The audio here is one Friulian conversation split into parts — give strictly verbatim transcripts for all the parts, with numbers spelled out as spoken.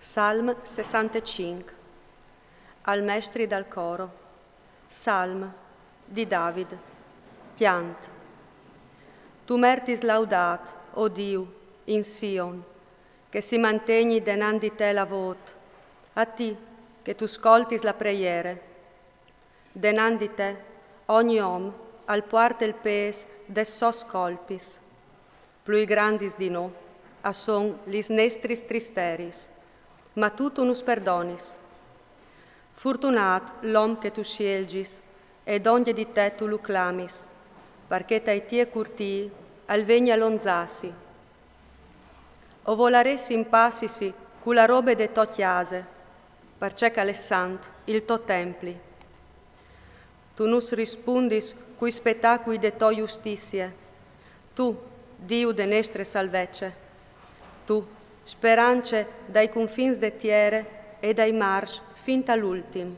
Salm sessantecinc. Al mestri dal coro. Salm di David. Cjant. Tu mertis laudât, o Diu, in Sion, che si mantegni denant di te la vot, a ti che tu scoltis la preiere. Denant di te, ogni om al puarte il pês des sôs colpis. Plui grandis di nô a son lis nestris tristeris, ma tu tu nus perdonis. Furtunât l'om che tu sielgis e dongje di te tu lu clamis, parcè tai tie curtîi al vegni a lonzâsi. O volaressin passisi cu la robe de tô cjase, parcè che al è sant il to templi. Tu nus rispundis cui spetacui de tô justizie. Tu, Diu de nestre salvece. Tu, sperance dai cunfins de tiere e dai mars fin tal ultim.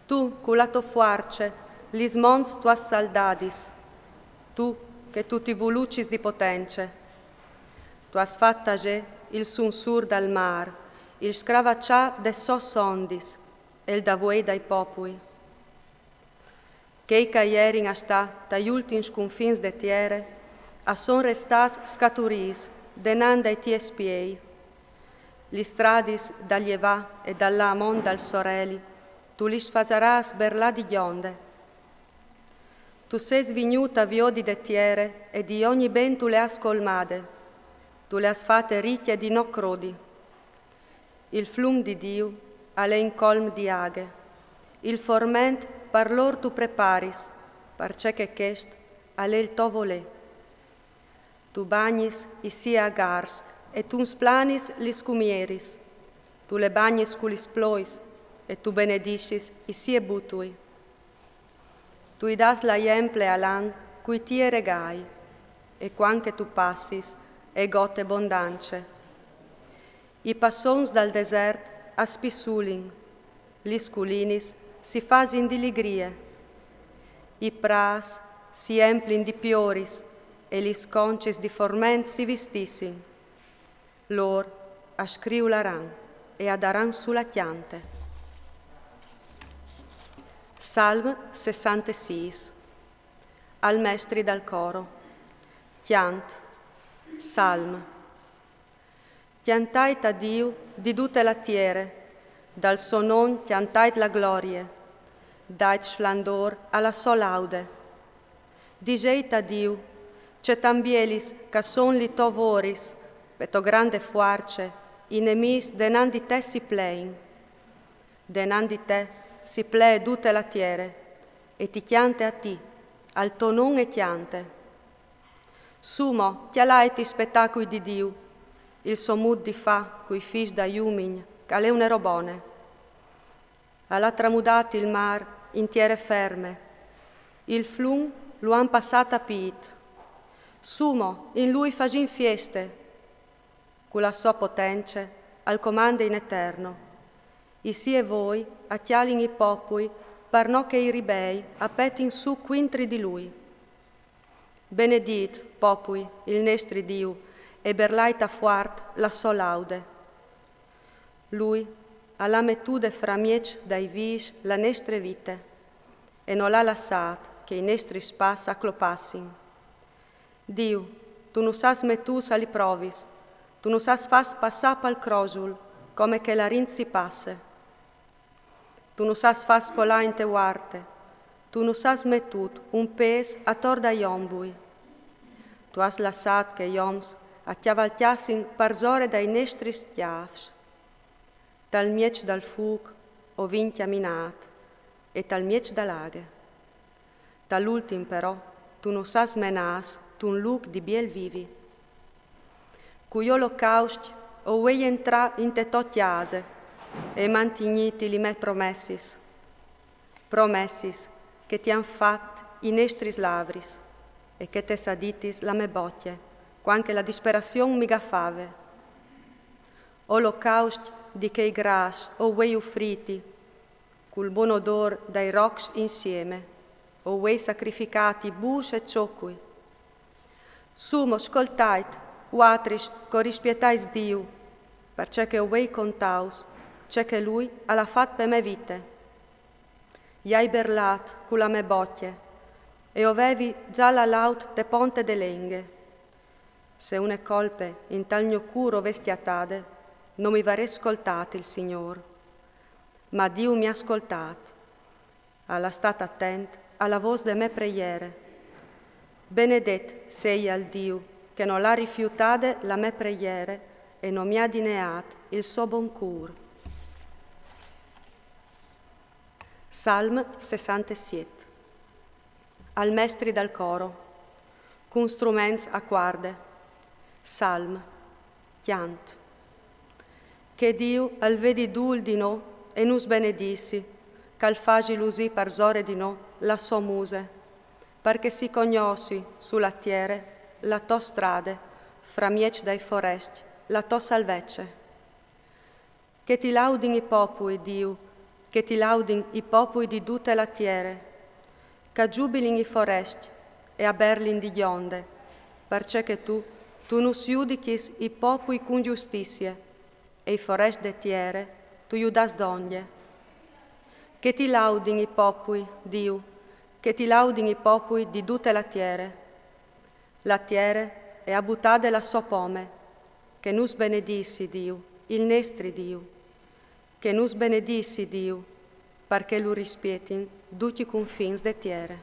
Tu, cu la tô fuarce, lis monts tu âs saldadis. Tu, che tu ti vulucis di potence. Tu âs fat tasê il sunsûr dal mâr, il scravaçâ des sôs ondis, e il davuei dai popui. Chei che a jerin a stâ tai ultins cunfins de tiere, a son restâts scaturîts denant dai tiei spiei. Lis stradis dal jevâ e dal lâ amont dal soreli, tu lis fasarâs berlâ di gjonde. Tu sês vignût a viodi de tiere e di ogni ben tu le âs colmade, tu le âs fate ricje di no crodi. Il flum di Diu al è in colm di aghe. Il forment par lôr tu preparis, parcè che chest al è il to volê. Tu bagnis i sie agârs e tu 'nsplanis lis scumieris. Tu le bagnis cu lis plois e tu benedissis i sie butui. Tu i dâs la jemple al an cui tiei regâi, e cuant che tu passis e gote bondance. I passons dal desert a spissulin, lis culinis si fasin di ligrie, i prâts si jemplin di pioris e lis concis di forment si vistissin. Lôr a scriularan e a daran su la cjante. Salm sessantesîs. Al mestri dal coro. Cjant. Salm. Cjantait a Diu di dute la tiere, dal so non cjantait la glorie, dait sflandôr a la so laude. Diseit a Diu, ce tant bielis ch'a son li tô voris, pe tô grande fuarce i nemîs denant di te si plein. Denant di te si plee dute la tiere, e ti cjante a ti, al to non e cjante. Su mo, cjalait i spetacui di Diu, il so mût di fâ cui fîs dai umigns, ch'al è une robone. Al à tramudât il mâr in tiere ferme, il flum lu àn passât a pît. Su mo, in lui fasìn fieste. Cu la sô potence al comande in eterno. I sie voi a cjalin i popui, par no che i ribei a petin su cuintri di lui. Benedît, popui, il nestri Diu, e berlait a fuart la sô laude. Lui al à metude framieç dai vîs la nestre vite, e nol à lassât che i nestris pas a clopassin. Diu, tu nus âs metûts a li provis, tu nus âs fats passâ pal crosul, come che l'arint si passe. Tu nus âs fats colâ inte vuarte, tu nus âs metût un pês ator dai ombui. Tu âs lassât che i oms a cjavalcjassin parsore dai nestris cjâfs. Tal mieç dal fûc o vin cjaminât, e tal mieç da la aghe. Tal ultin però tu nus âs menâts tun lûc di biel vivi. Cui olocauscj o vuei jentrâ inte tô cjase e mantignîti li mê promessis. Promessis che ti àn fat i nestris lavris e che te saditis la mê bocje, cuant che la disperazion mi gafave. Olocauscj di chei grâs o vuei ufrîti, cul bon odôr dai rocs insieme, o vuei sacrificâti bûs e çocui. Su mo, scoltait, vuatris ch'o rispietais Diu, Parcè che o vei contàus ce che lui al à fat pe mê vite. I ai berlât cu la mê bocje e o vevi za la laud te ponte de lenghe. Se une colpe in tal gno cûr o ves cjatade, no mi varès scoltât il Signôr. Ma Diu mi à scoltât. Al à stât atent a la vôs de mê preiere. Benedet seie il Diu che nol à rifiutade la mê preiere e no mi à dineât il so bon cûr. Salm sessantesiet. Al mestri dal coro. Cun struments a cuarde. Salm. Cjant. Che Diu al vedi dûl di nô e nus benedissi, che al fasi lusî parsore di nô la sô muse, par che si cognossi su la tiere la tô strade, framieç dai forescj la tô salvece. Che ti laudin i popui, Diu, che ti laudin i popui di dute la tiere, che a zubilin i forescj e a berlin di gjonde, parcè che tu, tu nus judichis i popui cun justizie, e i forescj de tiere tu ju dâs dongje. Che ti laudin i popui, Diu, che ti laudin i popui di dute la tiere. La tiere e à butade la sô pome. Che nus benedissi Diu, il nestri Diu. Che nus benedissi Diu, parcè lu rispietin ducj i cunfins de tiere.